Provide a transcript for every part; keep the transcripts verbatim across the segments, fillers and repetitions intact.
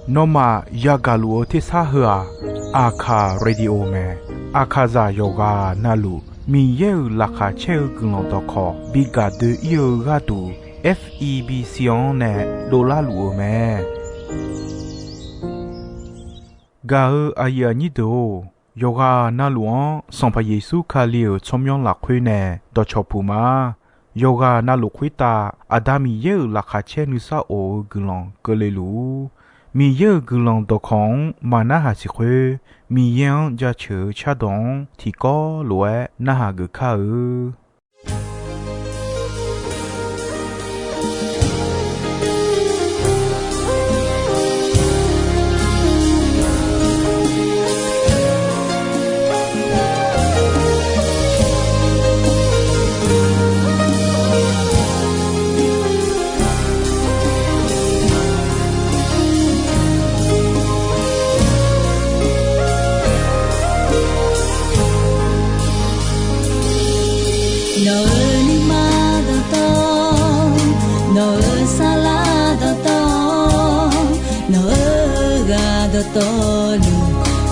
Nawmaf yagaq luf-eu tersar heu-aq, Aqkaq Radio mae. Aqkaqzaq yawqghaq navluf Miqyaer-euq laqkhaq caer-eu guiqlanq dawqkawq bi gaq doe-ir-eu gharduq, F E B C-anr nae dovlar luf-eu mae. Gaq-eu aqyuif aqnyir deuq-or, yawqghaq navluf-anr Sanqpaq Yeqsur Kali-euq tsawrmyanr lafkhoer nae dawqcawq puq ma. Yawqghaq navluf khoertav Aqda Miqyaer-euq laqkhaq caer nuisar of-eu guiqlanq keuvle luf-ur. Miqyaer-euq guiqlanq dawqkawq-anr maqnarhaq siq khoer, Miqyaer-anr jaceuq-eu cardawq-anr tiqkawv lof-aer narhaq geuf kar-eu. Nawq-euq nuima dawqtawv, nawq-euq saflar dawqtawv, nawq-euq ghaq dawqtawvluf,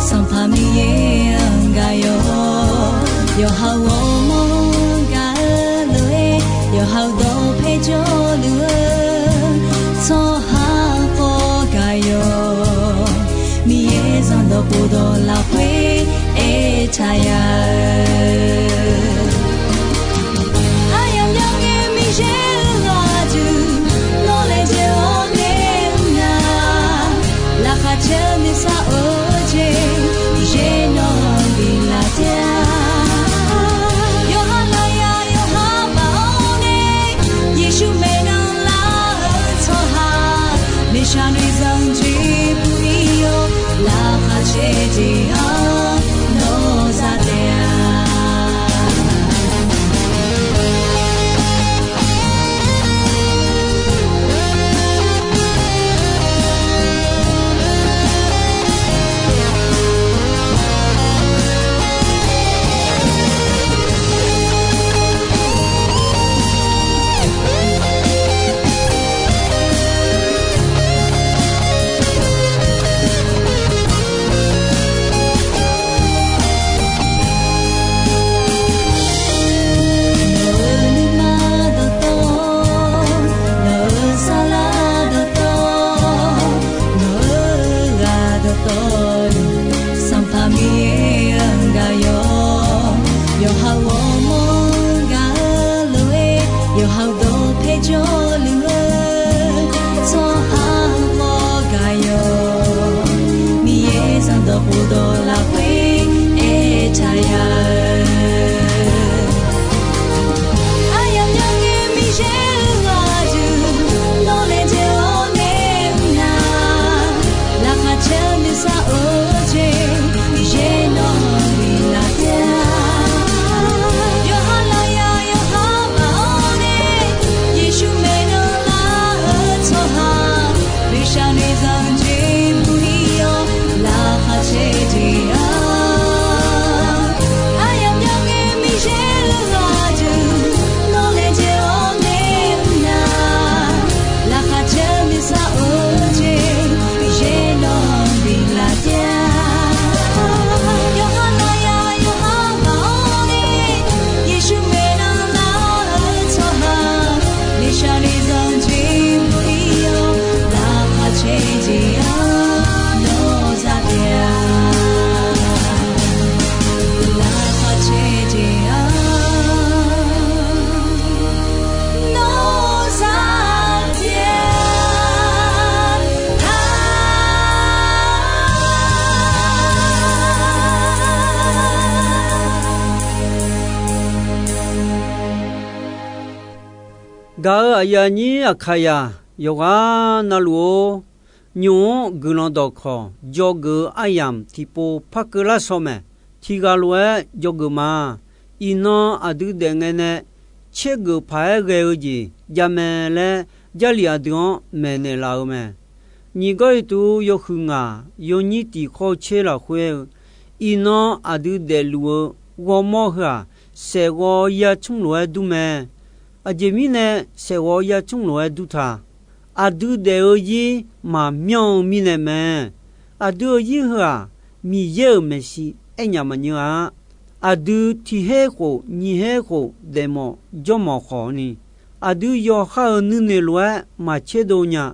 Sanqpaq Miqyaer-anr gaq yawq. Yawqha-euq ghawrmawr-anr gaq-eu lof-aer, yawqha-euq dawqpae jawrluf-eu tsawrhaq khawf gaq yawq. Miqyaer zanqdawq khofdawq lafkhoer aertaq ya-eu, aryamq myangae Miqyaer-euq ghaq duq, nawq laejae-awr nae mr nar, laqkhaq caer-eu nuisar of-eu jeq, Miqyaer nawq-anr biflaf taef-a. Yawqha lafyaq yawqha baf-awr nae, Yeqsur maeqnan lar-eu tsawrhaq, miqshaq noeqzanq jeq bui-ir-awr, laqkhaq caer jeq-anr nawq za taef-a. Nawq-euq nuima dawqtawv, nawq-euq saflar dawqtawv, nawq-euq ghaq dawqtawvluf, Sanqpaq Miqyaer-anr gaq yawq. Yawqha-euq ghawrmawr-anr gaq-eu lof-aer, yawqha-euq dawqpae jawrluf-eu tsawrhaq khawf gaq yawq. Miqyaer zanqdawq khofdawq lafkhoer aertaq ya-eu, aryamq myangae Miqyaer-euq ghaq duq, nawq laejae-awr nae mr nar, laqkhaq caer-eu nuisar of-eu jeq, Miqyaer nawq-anr biflaf taef-a. Yawqha lafyaq yawqha baf-awr nae, Yeqsur maeqnan lar-eu tsawrhaq, miqshaq noeqzanq jeq bui-ir-awr, laqkhaq caer jeq-anr, aryamq myangae Miqyaer-euq ghaq duq, nawq laejae-awr nae mr nar, laqkhaq caer-eu nuisar of-eu jeq, Miqyaer nawq-anr biflaf taef-a. Yawqha lafyaq yawqha baf-awr nae, Yeqsur maeqnan lar-eu tsawrhaq, miqshaq noeqzanq jeq bui-ir-awr, laqkhaq caer jeq-anr nawq za taef-a. Laqkhaq caer jeq-anr nawq za taef-a. Gaq-euq aqyuif aqnyir Aqkaqzaq yawqghaq navluf-or, nymq-mr guiqlanq dawqkawq dzawgeuf-eu aryamq tiqpov par keuvlar shaw mae. Tiqghaq lof-aer dzawgeuf ma. Iqnan aqdui daef ngae nae caergeuf paq-aer ghae-eu jeq javmae laer, Jarlif aqdui-anr maeqnaeq laf-eu mae. Nyiq Gawrliqtu yawhuiq ngaq yawnyir tiq khawr-eu tser lafkhoer-eu, iqnan aqdui daefluf-eu ghawrmawr heu-aq, saeqghawv yacmr lof-aer dur mae. Aqjeq mirnae saeqghawv yacmr lof-aer dur ta. aqdui daef-eu zir maqmyanr-eu mirnae mae. Aqdui-euq zir heu-aq, Miqyaer-euq maeqshi aernyaf maqnyeur-a. Aqdui tiq her khof nyiq her khof daefmawf jawrmawf khawfni, aqdui yawqha-euq nuinoeq lof-aer maqtserdov nya,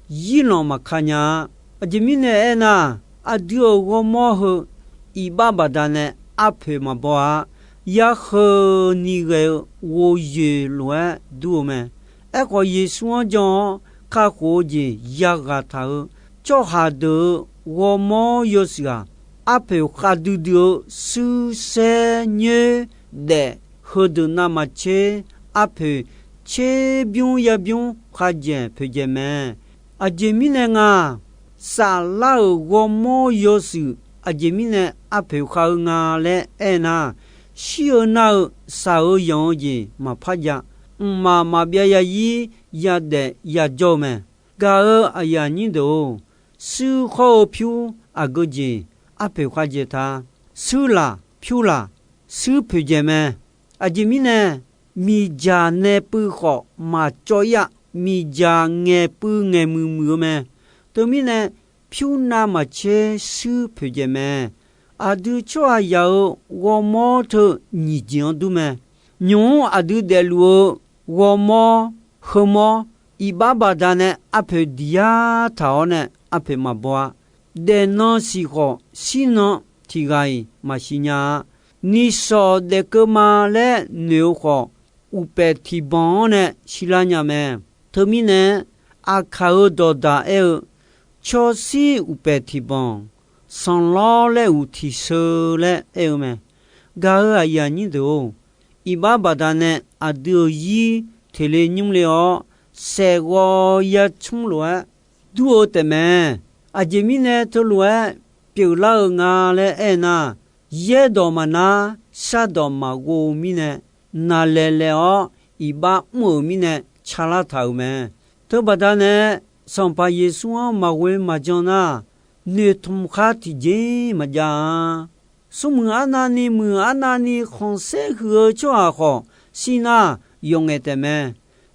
zirlanq maqka nya-a. Aqjeq mirnae aernar, aqdui-euq ghawrmawr heu iqbax baqdanae arpoeq maqbaw-a. Yarkheuv ni ghae-eu ghovyoeq lof-aer dur-eu mae. Aerkhawf, Yeqsur-anr jan-awr kakhof-eu jeq yaghaq taq-eu tsawrhaq deuq-euq ghawrmawr yawshuif-aq, arpoeq khavdui dui-eu shuir saer nyoer daef heudeuq navmaqtser arpoeq tserbymr yabymr khavjaeq poeqjaeq mae. Aqjeq mirnae nga, saflar-euq ghawrmawr yawshuif aqjeq mirnae arpoeq khav-eu nga laer aernar, shir-eu nar-eu saq-eu yanq-eu jeq maqpar jav, mqmaq maqbyav yazir yadaef yajawr-eu mae. Gaq-eu aqyuif aqnyir deuq-or, shuir khawr-eu pyur aqgeu jeq arpoeq khavjaeq ta. Shuir laq pyur laq, shuir poeqjaeq mae. Aqjeq mirnae, miqdzaq nae puiv khawf maqcawv ir-a. Miqdzaq ngaeq puiv ngaeq muiq muiq-eu mae. Teumirnae, pyur navmaqtser shuir poeqjaeq mae. Aqdui tsawrhaqzaq-euq ghawrmawr teu nyiq jeq-anr dur mae. Nymq-mr aqdui daefluf-eu ghawrmawr, heumawr, iqbax baqdanae arpoeq diq yar taq-awr nae arpoeq maqbaw-a. Daefnan siq khawf, shirnan tiq ghaq-iq maqsiq nya-a. Nishawq daefkeuv ma laer noeq-eu khawf, uqpaeq tiq banq-anr nae shirlar nya mae. Teumirnae, aqkaq-euq dawqdaq aer-eu, tsawrshir uqpaeq tiq banq, sanqlawr laer uq tiq sheu laer aer-eu mae. Gaq-eu aqyuif aqnyir deuq-or, iqbax baqdanae aqdui-euq zir teq le nymr le-awr, saeqghawv yacmr lof-aer dur-eu taefmae. Aqjeq mirnae teulof-aer pyeuflar-eu nga laer aernar, yaerdawq maqnar, shardawq maqghov mirnae, naqlaeq laeq-awr iqbax mr-euq mirnae calar taq-euq mae. Teubaqda nae, Sanqpaq Yeqsur-anr maqghoe maqjan nar, noeqtmq khar tiqjeq maqjav-a. Smrmuiq arnavni muiq arnavni khanqsaer huiq-eu tsawrhaq khawf, shir nar yawf ngaef taef mae.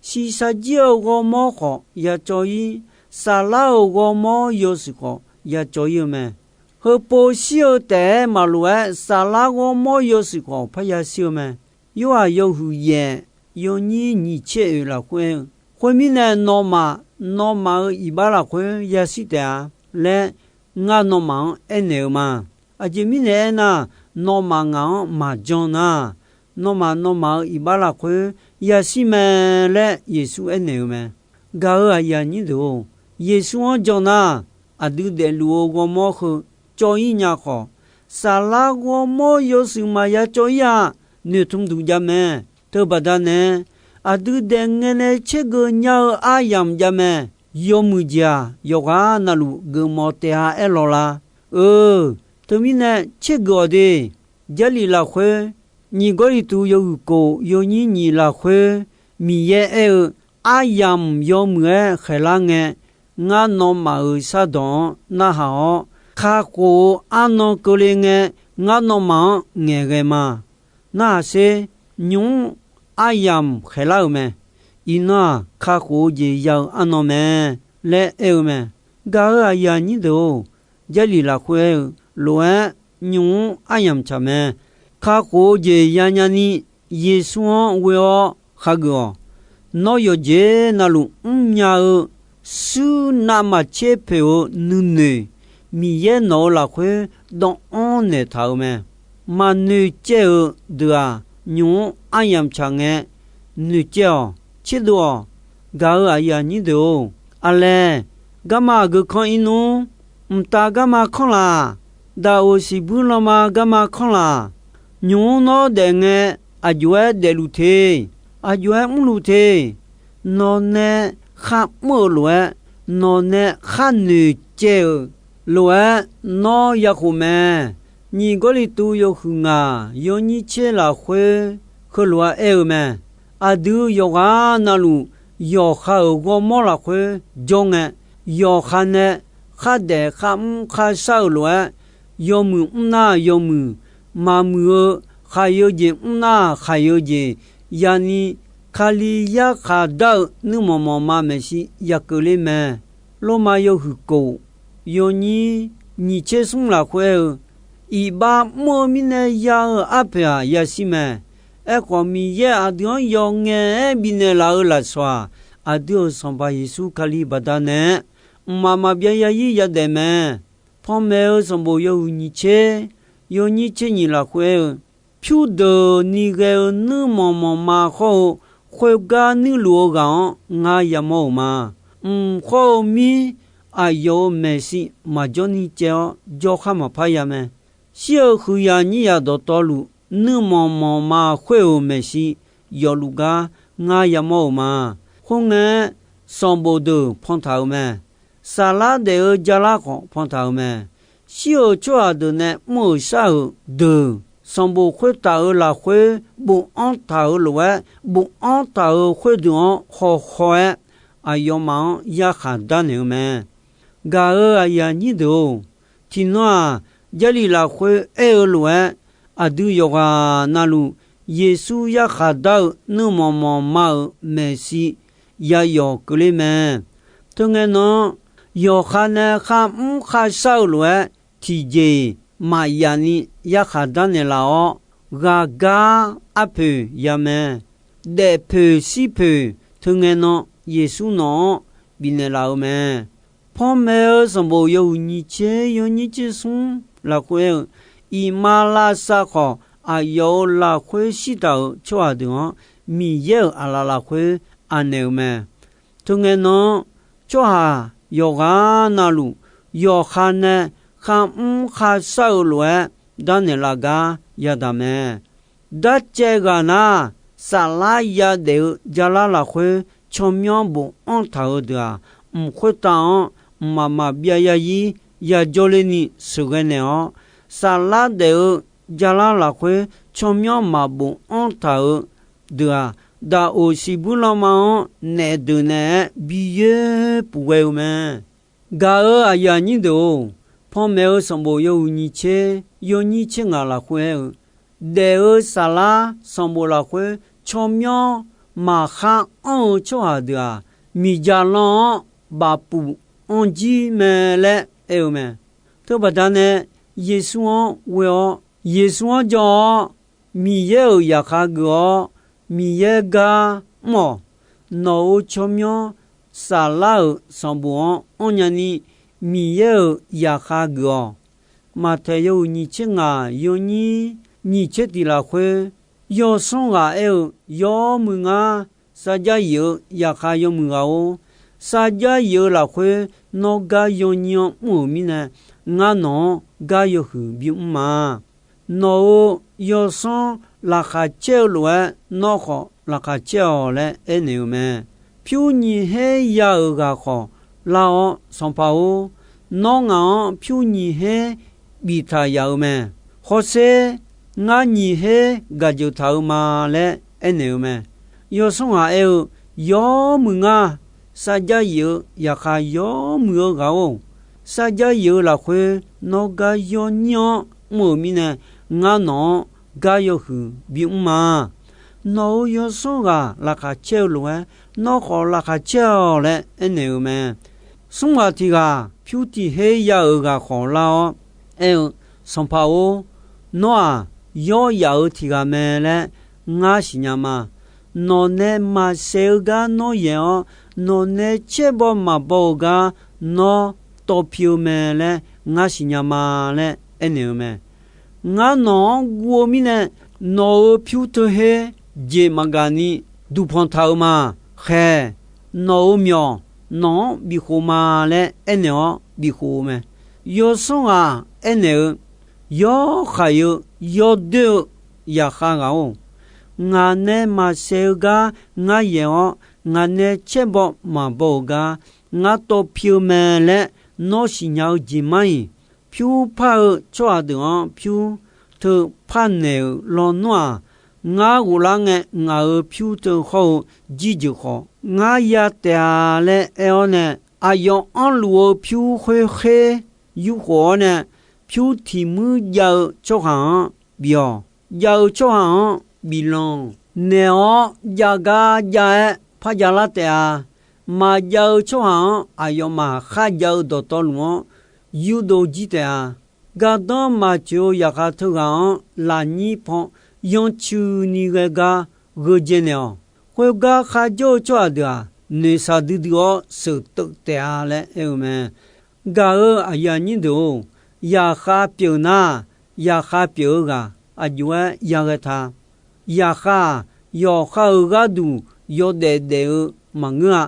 Shiqshaq jir-eu ghawrmawr khawf yacawv ir, saflar-euq ghawrmawr yawshuif khawf yacawv ir-eu mae. Heupov shir-eu taef-aer maqlof-aer, saflar ghawrmawr yawshuif khawf parya shir-eu mae. Yorhaq yawhuiq yaef yawnyir nyiq tser oeq lafkhoer-eu, khoermirnae, nawmaf, nawmaf-euq iqbax lafkhoer yashir taef-a laer, ngar nawmaf-anr aernaeq-eu ma. Aqjeq mirnae aernar, nawmaf ngaq-anr maqjan nar, nawmaf, nawmaf-euq iqbax lafkhoer yashir mae laer Yeqsur aernaeq-eu mae. Gaq-eu aqyuif aqnyir deuq-or, Yeqsur-anr jan nar, aqdui daefluf-eu ghawrmawr heu cawv ir nya khawf, saflar ghawrmawr yawshuif maqya cawv ir-a. Noeqtmq duq jav mae. Teubaqda nae, aqdui daef ngae nae tsergeuf nya-eu aryamq jav mae. Yawmuiq jeq-aq, yawqghaq navluf geufmawf taef-a aer lawq la? Eu, teumirnae tsergeuf-awq de. Jarlif lafkhoer, nyiq Gawrliqtu yawhuiq kof yawnyir nyiq lafkhoer, Miqyaer aer-eu, aryamq yawmuiq-aer khaeqlar ngae, ngar nawmaf-euq shardawq-anr narhaq-awr, kakhof-eu arnan keuvle ngae, ngar nawmaf-anr ngaeqghae ma. Narhaq sher, nymq-mr aryamq khaeqlar-euq mae. Iqnan-aq, kakhof-eu jeq ya-eu arnan mae laer aer-eu mae. Gaq-eu aqyuif aqnyir deuq-or, Jarlif lafkhoer aer-eu lof-aer, nymq-mr aryamq tsaq mae. Kakhof-eu jeq yanya ni Yeqsur-anr ghoe-awr khageuf-awq. Nawr yawqjeq navluf mrnya-eu shuir navmaqtser poeq-eu nuinoeq, Miqyaer nawq-eu lafkhoer dawvanr naeqtaq-euq mae. Maqnoeq caev-eu deuq-aq, nymq-mr aryamq tsaq ngae, noeq caev-awq, tserdov-awq. Gaq-eu aqyuif aqnyir deuq-or, aqlaeq garma aqgeu kanr ir nmr. Mqtav garma kanr laq? Daqoq siqbuir lanma garma kanr laq? Nymq-mr nawr daef ngae, aqjox-aer daefluf te, aqjox-aer mrluf te. Nawq nae kharmr-eu lof-aer, nawq nae kharnoeq caev-euq lof-aer nawr yakhof mae. Nyiq Gawrliqtu yawhuiq ngaq yawnyir tser lafkhoer heulof-aer aer-eu mae. Aqdui yawqghaq navluf yawqha-euq ghawrmawr lafkhoer jawr ngae, yawqha nae khardaef kharmr kharshar-euq lof-aer, yawmuiq mrnar yawmuiq, maqmuiq-eu khaqyeu jeq mrnar khaqyeu jeq yani Kali yarkhaq dar-eu nuirmanq manqma maeqshi ya keuvler mae. Lormav yawhuiq kof, yawnyir nyiq tser smr lafkhoer aer-eu, iqbax mr-eu mirnae ya-eu arpoeq-aq yashir mae. Aerkhawf, Miqyaer aqdui-anr yawf ngaef-aer bifnaeq laf-eu lafsawq-aq, aqdui-euq Sanqpaq Yeqsur Kali baqdanae-aer mqmaq maqbyav yazir yadaef mae. Panmaeq-eu sanqbof yawhuiq nyiq tser, yawnyir tser nyiq lafkhoer aer-eu, pyurdeuqni ghae-eu nuirmanq manqma khawr-eu khoergar nuirluf-eu ghaq-anr ngar yamawr-euq ma. Mq khawr-eu mir aqyawf-euq maeqshi maqjawr ni caev-awr jawrkhar maqpar ya mae. Shir-euq huiqyaq nyir yaq dawqtawvluf, nuirmanq manqma khoer-euq maeqshi yawfluf gar ngar yamawr-euq ma. Khoerngae-aer, sanqbof deuq pantaq-euq mae. Saflar daef-eu jalar khawf pantaq-euq mae. Shir-euq tsawrhaq deuq nae mr-euq shar-euq deuq, sanqbof khoertaf-euq lafkhoer bofanr taq-euq lof-aer, bofanr taq-euq khoerdeuq-anr hawkhaw-aer, aqyawfmaf-anr yarkhaq darnaeq-eu mae. Gaq-euq aqyuif aqnyir deuq-or, tiqnan-aq, Jarlif lafkhoer aer-eu lof-aer, aqdui yawqghaq navluf Yeqsur yarkhaq dar-eu nuirmanq manqma-euq maeqshi yayawf keuvler mae. Teungae nan-anr, yawqha nae kharmr kharshar-eu lof-aer tiqjeq-iq maqyaf ni yarkhaq darnaeq laf-awr, ghaqgar arpoeq ya mae. Daefpoeq shirpoeq teungae nan Yeqsur nawq-anr bifnaeq laf-eu mae. Panmaeq-eu sanqbof yawhuiq nyiq tser yawnyir tser smr lafkhoer aer-eu, iqmalavshav khawf, aqyawf-euq lafkhoer shirtaq-euq tsawrhaq deuq-anr Miqyaer-euq aqlaf lafkhoer anaeq-eu mae. Teungae nan-anr, tsawrhaq yawqghaq navluf, yawqha nae kharmr kharshar-eu lof-aer darnaeq laf gar yadaq mae. Darcaev ghaq nar, saflar yadaef-eu jalar lafkhoer tsawrmyanr bofanr taq-euq deuq-aq, mq khoertav-anr mqmaq maqbyav yazir yajawr ler ni sheuqghae naeq-awr, saflar daef-eu jalar lafkhoer tsawrmyanr maqbofanr taq-euq deuq-aq, daqoq siqbuir lanma-anr naef deuq naeq-aer bi yoer puf ghae-eu mae. Gaq-euq aqyuif aqnyir deuq-or, panmaeq-eu sanqbof yawhuiq nyiq tser yawnyir tser ngaq lafkhoer aer-eu, daef-eu saflar sanqbof lafkhoer tsawrmyanr maqkhar anr-eu tsawrhaq deuq-aq, miqjaq lan-anr bafpuf anr jir mae laer aer-eu mae. Teubaqda nae Yeqsur-anr ghoe-awr, Yeqsur-anr jan-awr, Miqyaer-euq zaqkhav geuf-awr, Miqyaer gar mr-awq. Nawq-euq tsawrmyanr saflar-euq sanqbof-anr anrnya ni Miqyaer-euq zaqkhav geuf-awq. Maqtaeq yawhuiq nyiq tser ngaq yawnyir nyiq tser tiq lafkhoer, yawsanr ghaq aer-eu, Yawmuiq ngar, sarjax yif-eu zaqkhav yawmuiq ghaq-or, sarjax yif-eu lafkhoer nawr gar yawnyir-anr mr-euq mirnae, ngar nawq-anr gar yawhuiq bimr ma. Nawq-euq yawsanr laqkhaq caer-eu lof-aer nawr khawf laqkhaq caer-awq laer aernaeq-eu mae. Pyur nyiq her ya-euq ghaq khawf lar-awr, Sanqpaq-or, nawr ngaq-anr pyur nyiq her biftaq yaf-eu mae. Hawsher, ngar nyiq her gaqjeuq taq-eu ma laer aernaeq-eu mae. Yawsanr ghaq aer-eu, Yawmuiq ngar, sarjax yif-eu zaqkhav yawmuiq-eu ghaq-or, sarjax yif-eu lafkhoer nawr gar yawnyir-anr mr-euq mirnae, ngar nawq-anr gar yawhuiq bimr ma. Nawq-euq yawsanr ghaq laqkhaq caer-eu lof-aer, nawr khawf laqkhaq caer-awq laer aernaeq-eu mae. Smrghaq tiq ghaq pyur tiq her ya-euq ghaq khawf lar-awr aer-eu, Sanqpaq-or, nawr-aq, yawr yaf-eu tiq ghaq mae laer ngar siqnya ma. Nawq nae maqsaef-eu gar nawr yaeq-awr, nawq nae caer baw maqbaw-eu gar nawr tawv pi-eu mae laer ngar siqnya ma laer aernaeq-eu mae. Ngar nawq-anr guv-eu mirnae, nawq-euq pyur teu her jeq maqgaq ni duqpanq taq-eu ma. Khaeq, nawq-euq myawq nawq-anr bifkhof ma laer aernaeq-awr bifkhof-eu mae. Yawsanr ghaq aernaeq-eu, Yawr khaq-eu yawdoer-eu zaqkhav ghaq-or, ngaq nae maqsaef-eu gar ngar yaeq-awr, ngaq nae caer baw maqbaw-euq gar ngar tawv pi-eu mae laer nawr siqnya-eu jeq mar-iq, pyur par-eu tsawrhaq deuq-anr pyur teu parnaeq-euq lawnmr-aq, ngar ghoflar ngae ngaq-euq pyur teu hawr-eu jirjeuq khawf ngar ya taef-a laer aer-awr nae, aqyawf anrluf-eu pyur khoer kher yurkhof-awr nae, pyur tiq muir jav-eu tsawrhaq-anr bif-awq. Jav-eu tsawrhaq-anr bif lanq Naeq-awr jav gar jav-aer par javlar taef-a. Maqjav-eu tsawrhaq-anr aqyawfmaf kharjav-eu dawqtawvluf-anr yurdov jir taef-a. Gardanr maqtsoeq-eu zaqkhav teughaq-anr lafnyir pan yancuini ghae gar gheudzae naeq-awq. Khoergar kharjawr-eu tsawrhaq deuq-aq, noeqshaq duidui-awr sheuqteuf taef-a laer aer-eu mae. Gaq-euq aqyuif aqnyir deuq-or, zaqkhav pyeuf nar, zaqkhav pyeuf-eu ghaq aqjox-aer yaghae ta. Zaqkhav-aq, yawqha-euq gharduq yawdaef daef-eu maqngeur-a.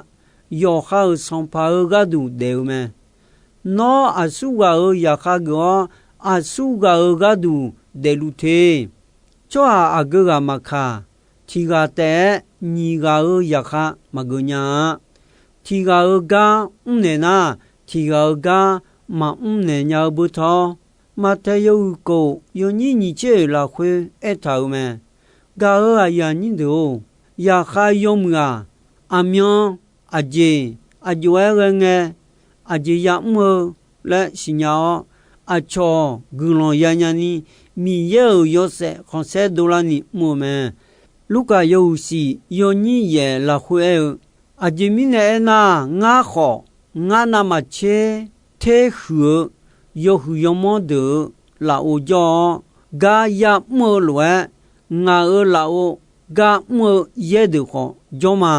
Yawqha-euq sanqpaq-euq gharduq daef-eu mae. Nawr aqsurghaq-euq zaqkhav geuf-awr, aqsurghaq-euq gharduq daefluf te. Tsawrhaq aqgeu ghaq maqkaq, tiq ghaq taef-aer nyiq ghaq-euq zaqkhav maqgeuf nya-a. Tiq ghaq-euq gar mrnaeq nar, tiq ghaq-euq gar maqmr naeq nya-eu beu tawr, Maqtaeq yawhuiq kof yawnyir nyiq tser oeq lafkhoer aertaq-euq mae. Gaq-euq aqyuif aqnyir deuq-or, zaqkhav yawmuiq-aq, aqmyan, aqjeq, aqjox-aer ghae ngae, aqjeq ya'mr-eu laer siqnya-awr, aqcawq guiqlanq yanya ni, Miqyaer-euq yawshaef khanqsaer dovlar ni mr-eu mae. Lurkaf yawhuiq shif yawnyir yaef lafkhoer aer-eu, Aqjeq mirnae aernar, ngar khawf, ngar navmaqtser ter huiq-eu yawhuiq yawmanr deuq-euq lafov jawr-awr, gar ya'mr-eu lof-aer, ngaq-euq lafov gar mr-eu yaer deuq khawf jawr ma.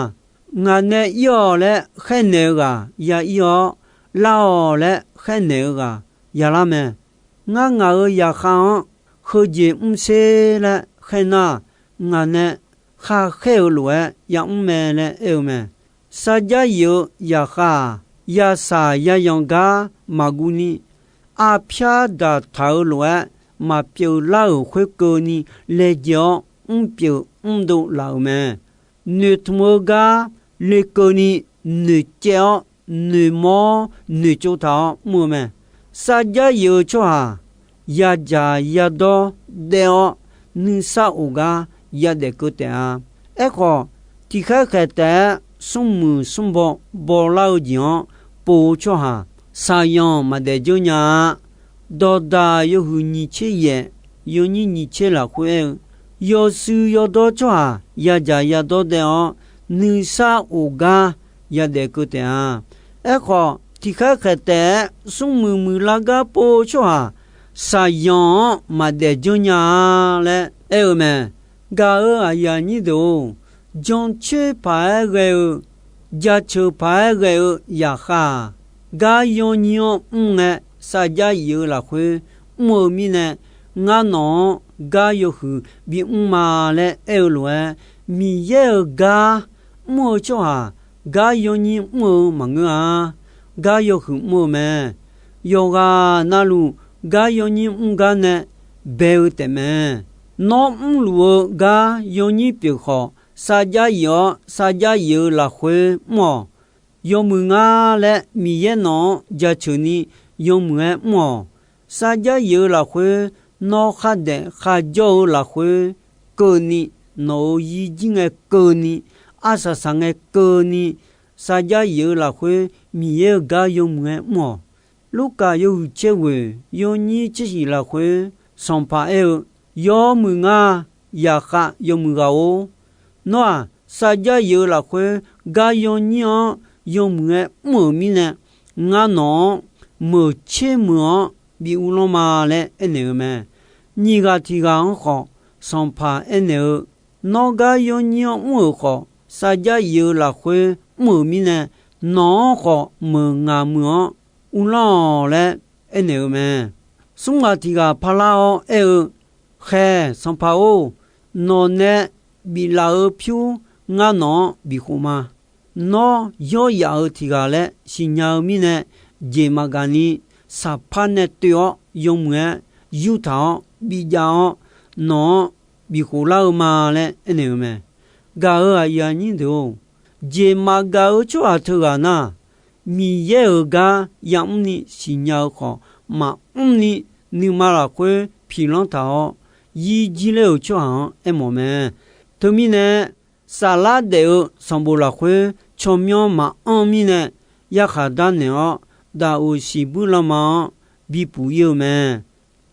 Ngaq nae ir-awq laer khaernaeq-eu ghaq ya ir-awr, lar-awq laer khaernaeq-eu ghaq ya lar mae. Ngar ngaq-euq zaqkhav-anr heujeq mr sher laer khaer nar, ngaq nae khar khaer-eu lof-aer ya'mr mae laer aer-eu mae. Sarjax yif-eu zaqkhav-aq, yashaq yayanq gar maqguv ni, arpyar daqtaq-eu lof-aer maqpyeuf lar-euq khoerkeuvni laejae-awr mrpyeuf mrdov laf-euq mae. Noeqtmq-eu gar lekeuv ni noeqcaev-awr, noeqmawr noeqtsov taq-awr mr-eu mae. Sarjax yif-eu tsawrhaq yadzaq yadawr daef-awr, nuisar of gar yadaef keuv taef-a. Aerkhawf, tiqkhaer khaeq taef-aer smrmuiq smrbaw bawlar-eu jeq-anr pov-eu tsawrhaq, shaqyanq maqdaef dzeur nya-a. Dawqdaq yawhuiq nyiq tser yaef, yawnyir nyiq tser lafkhoer aer-eu, yawshuif yawdawr tsawrhaq yadzaq yadawr daef-awr, nuisar of gar yadaef keuv taef-a. Aerkhawf, tiqkhaer khaeq taef-aer smrmuiq muiqlar gar pov-eu tsawrhaq, shaqyanq-anr maqdaef dzeur nya-a laer aer-eu mae. Gaq-euq aqyuif aqnyir deuq-or, jancoer paq-aer ghae-eu, jaceuq paq-aer ghae-eu zaqkhav-aq, gar yawnyir-anr mr ngae, sarjax yif-eu lafkhoer mr-eu mirnae, ngar nawq-anr gar yawhuiq bimr ma laer aer-eu lof-aer, Miqyaer-euq gar mr-eu tsawrhaq gar yawnyir mr-eu maqngeur-a. Gar yawhuiq mr-eu mae. Yawqghaq navluf gar yawnyir mr gar nae bae-eu taefmae. Nawr mrluf-eu gar yawnyir pyeuf khawf, sarjax yif-awr sarjax yif-eu lafkhoer mr-awq. Yawmuiq ngar laer Miqyaer nawq-anr jaceuq ni yawmuiq-aer mr-awq. Sarjax yif-eu lafkhoer, nawr khardaef kharjawr-eu lafkhoer keuvni, nawq-euq yir jir ngae keuvni, arsaq saq ngae keuvni, sarjax yif-eu lafkhoer Miqyaer-euq gar yawmuiq-aer mr-awq. Lurkaf yawhuiq tser ghoeq yawnyir tser shif lafkhoer, sanqpaq aer-eu, Yawmuiq ngar, zaqkhav yawmuiq ghaq-or, nawr-aq, sarjax yif-eu lafkhoer gar yawnyir-anr yawmuiq-aer mr-euq mirnae, ngar nawq-anr meuq tser meuq-anr bi uvlanr ma laer aernaeq-eu mae. Nyiq ghaq tiq ghaq-anr khawf, sanqpaq aernaeq-eu, Nawr gar yawnyir-anr mr-euq khawf, sarjax yif-eu lafkhoer mr-euq mirnae, nawq-anr khawf meuq ngaq meuq-anr uvlanr-awq laer aernaeq-eu mae. Smr ghaq tiq ghaq parlar-awr aer-eu, Khaeq, sanqpaq-or, nawq nae biflaf-eu pyur ngar nawq-anr bikhof ma. Nawr yawryaf-euq tiq ghaq laer siqnya-eu mirnae, jeq maqgaq ni saqpar nae toev-awr yawmuiq-aer yurtaq-awr bijav-awr, nawq-anr bikhof lar-eu ma laer aernaeq-eu mae. Gaq-euq aqyuif aqnyir deuq-or, jeq maqgaq-eu tsawrhaq teughaq nar, Miqyaer-euq gar yamr ni siqnya-eu khawf, maqmr ni nuima lafkhoer piqlanr taq-awr, yir jir ler-euq tsawrhaq-anr aermawf mae. Teumirnae, saflar daef-eu sanqbof lafkhoer tsawrmyanr maqanr mirnae, yarkhaq darnaeq-awr, daqoq siqbuir lanma-anr bipuf ir-eu mae.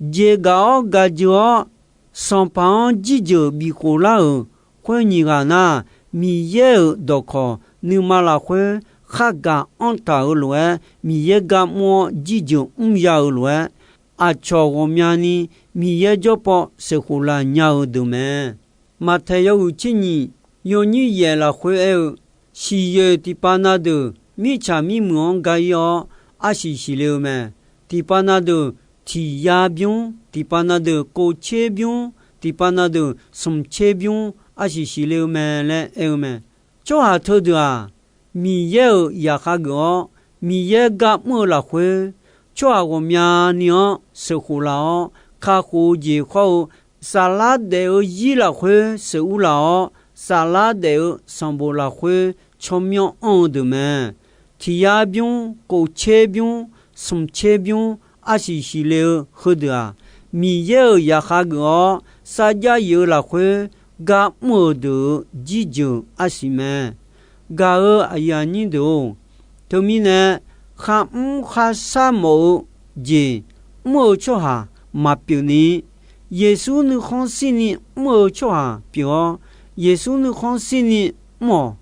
Jeqgaf-awr gajeu-awr, sanqpaq-anr jirjeuq bifkhof lar-euq Khoer nyiq ghaq nar, Miqyaer-euq dawqkawq nuima lafkhoer khargaq anr taq-euq lof-aer, Miqyaer gar mr-awr jirjeuq mrya-eu lof-aer, aqcawq ghawqmyani Miqyaer jawrpaw sheuqkhof laf nya-eu deuq mae. Maqtaeq yawhuiq tser nyiq, yawnyir yaef lafkhoer aer-eu, siqyoeq tiqpav na deuq mirtsaq mirmuiq-anr ga-ir-awr, arsiq siqle-eu mae. Tiqpav na deuq tiq yar bymr, tiqpav na deuq kov tser bymr, tiqpav na deuq smq tser bymr arsiq siqle-eu mae laer aer-eu mae. Tsawrhaq teudeuq-aq, Miqyaer-euq zaqkhav geuf-awr, Miqyaer gar mr-eu lafkhoer, tsawrhaq ghawqmyani-anr sheuqkhof laf-awr, kakhof-eu jeq khawr-eu, saflar daef-eu zir lafkhoer sheuqur laf-awr, saflar daef-eu sanqbof lafkhoer tsawrmyanr anr-eu deuq mae. Tiq yar bymr, kov tser bymr, smq tser bymr arsiq siqle-eu heudeuq-aq, Miqyaer-euq zaqkhav geuf-awr sarjax yif-eu lafkhoer gar mr-euq deuq-euq jirjeuq arsiq mae. Gaq-euq aqyuif aqnyir deuq-or, teumirnae kharmr kharshar mawf-eu jeq mr-eu tsawrhaq maqpyeuf ni, Yeqsur nuikhanr shirni mr-eu tsawrhaq pyeuf-awr, Yeqsur nuikhanr shirni mr-awq.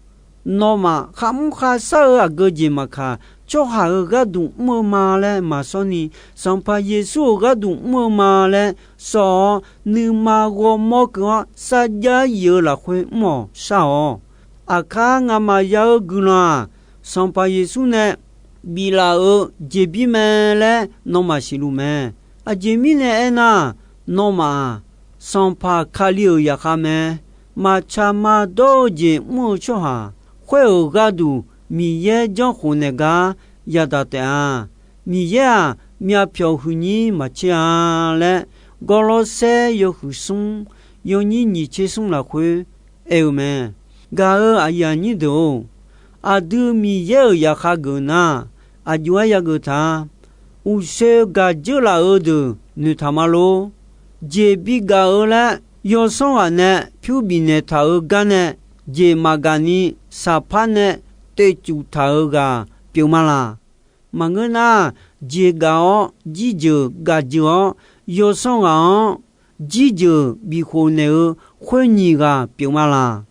Nawmaf kharmr kharshar-eu aqgeu jeq maqkaq, tsawrhaq-euq gharduq mr-eu ma laer maqsawr ni, Sanqpaq Yeqsur-euq gharduq mr-eu ma laer sawr-awr, nuima ghawrmawr keuv-awr sarjax yif-eu lafkhoer mr-awq shar-awq. Aqkar ngamaf ya-eu guiqlanq-aq, Sanqpaq Yeqsur nae biflaf-euq jeqbir mae laer nawmaf siqluf mae. Aqjeq mirnae aernar, nawmaf-aq, Sanqpaq Kali-euq zaqkhav mae. Maqtsaq maqdawr-eu jeq mr-eu tsawrhaq khoer-euq gharduq Miqyaer janrkhof naeq gar yadaq taef-a. Miqyaer-aq, myavpyawq huiqnyir maqtser-a laer, Gawrlawrsaer yawhuiq smr, yawnyir nyiq tser smr lafkhoer aer-eu mae. Gaq-euq aqyuif aqnyir deuq-or, aqdui Miqyaer-euq zaqkhav geuf nar, aqjox-aer yageuf taq-a. Uqshoe gaq dzeur laf-eu deuq noeqtaq ma lor. Jeqbi gaq-eu laer yawsanr ghaq nae pyur bifnaeq taq-euq gar nae, jeq maqgaq ni saqpar nae toeqcuf taq-euq ghaq pyeuf ma laq? Maqngeur nar, jeq gaq-awr jirjeuq gaq jeuq-awr, yawsanr ghaq-anr jirjeuq bifkhof naeq-eu khoer nyiq ghaq pyeuf ma laq?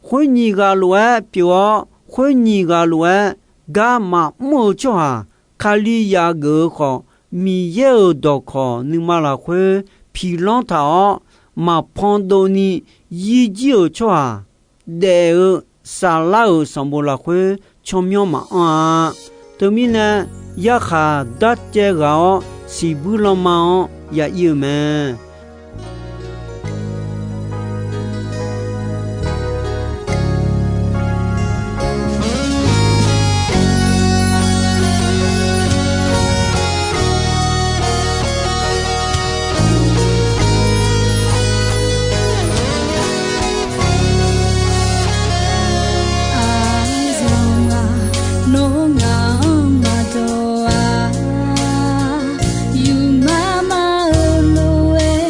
Khoer nyiq ghaq lof-aer pyeuf-awr, khoer nyiq ghaq lof-aer gar maqmr-eu tsawrhaq, Kalizaq geuf-eu khawf, Miqyaer-euq dawqkawq nuima lafkhoer piqlanr taq-awr, maqpan dovni yir jir-euq tsawrhaq, daef-eu saflar-euq sanqbof lafkhoer tsawrmyanr maqanr-a. Teumirnae, yarkhaq darcaev ghaq-awr siqbuir lanma-anr ya ir-eu mae. Aqzawq-aq, nawr ngaq-anr maqdawq-a, yufmar mar-eu lof-aer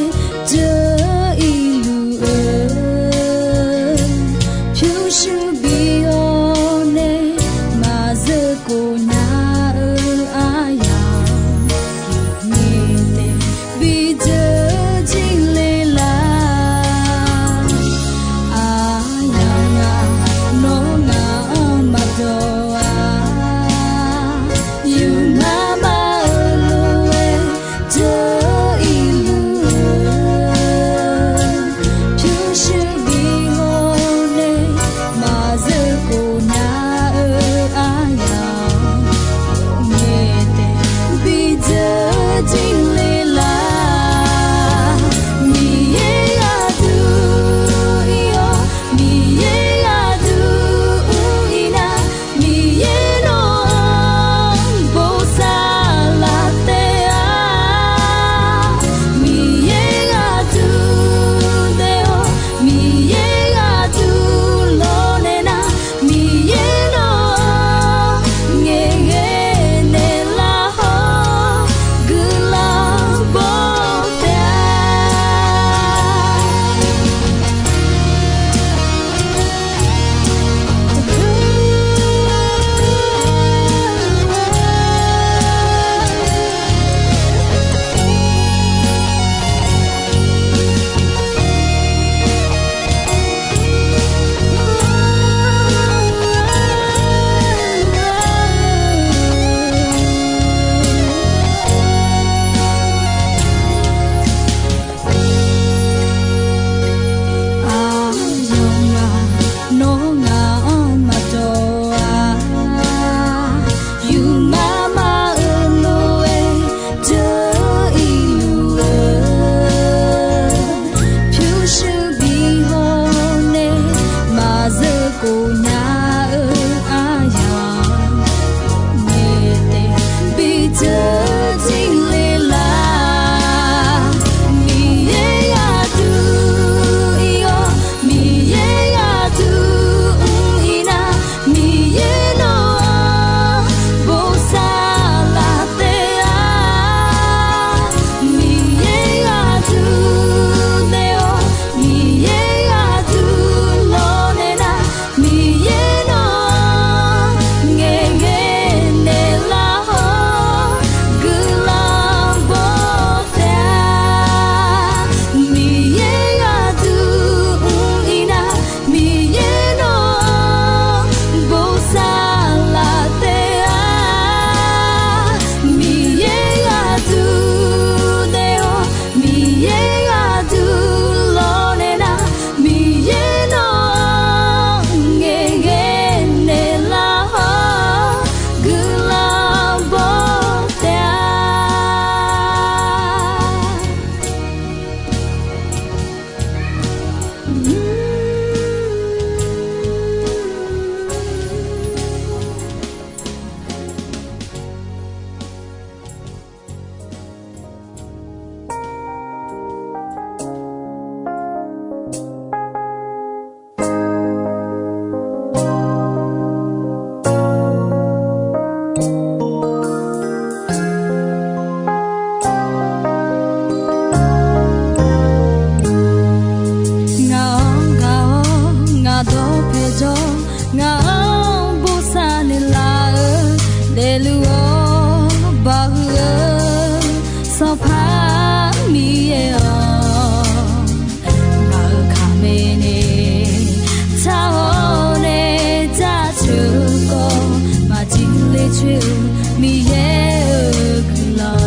Miqyaer-euq guiqlanq.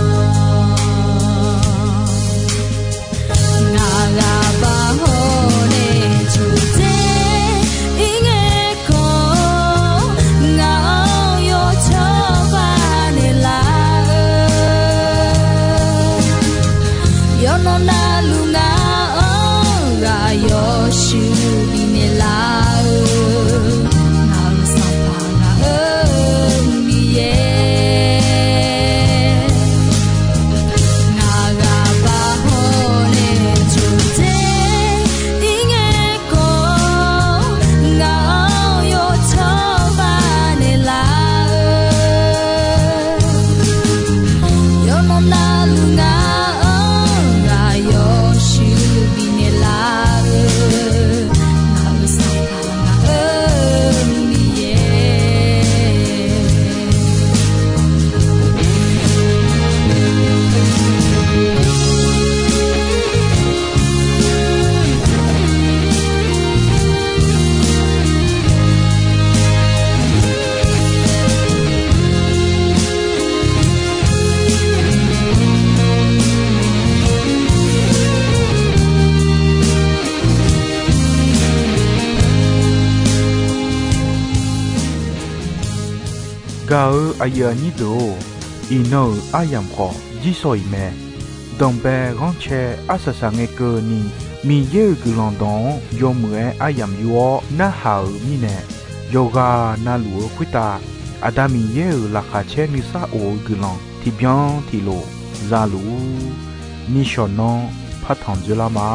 Ngaq ghaq baq hawr nae coqdzer ir ngae khawf, ngaq-anr yawcawba naeqlaf-eu, yawqnan navluf ngaq-anr ghaq yawshuif bifnaeq laf-eu, ngaq-euq Sanqpaq ngaq-euq Miqyaer. Ngaq ghaq baq hawr nae coqdzer ir ngae khawf, ngaq-anr yawcawba naeqlaf-eu, yawqnan navluf ngaq-anr ghaq yawshuif bifnaeq laf-eu, ngaq-euq Sanqpaq ngaq-euq Miqyaer. Gaq-euq aqyuif aqnyir deuq-or, iqnan-euq aryamq khawf jirsawq iq mae. Danqbae ghanrcae arsaq saq ngae keuvni, Miqyaer-euq guiqlanq dawq-anr yawmuiq-aer aryamq yur-awr narhaq-euq mirnae, yawqghaq navluf-eu khoertav Aqda Miqyaer-euq laqkhaq caer nuisar of-eu guiqlanq tiqbyan tiqlof za luf-ur. Nishawq nanr partanq dzoerlar ma.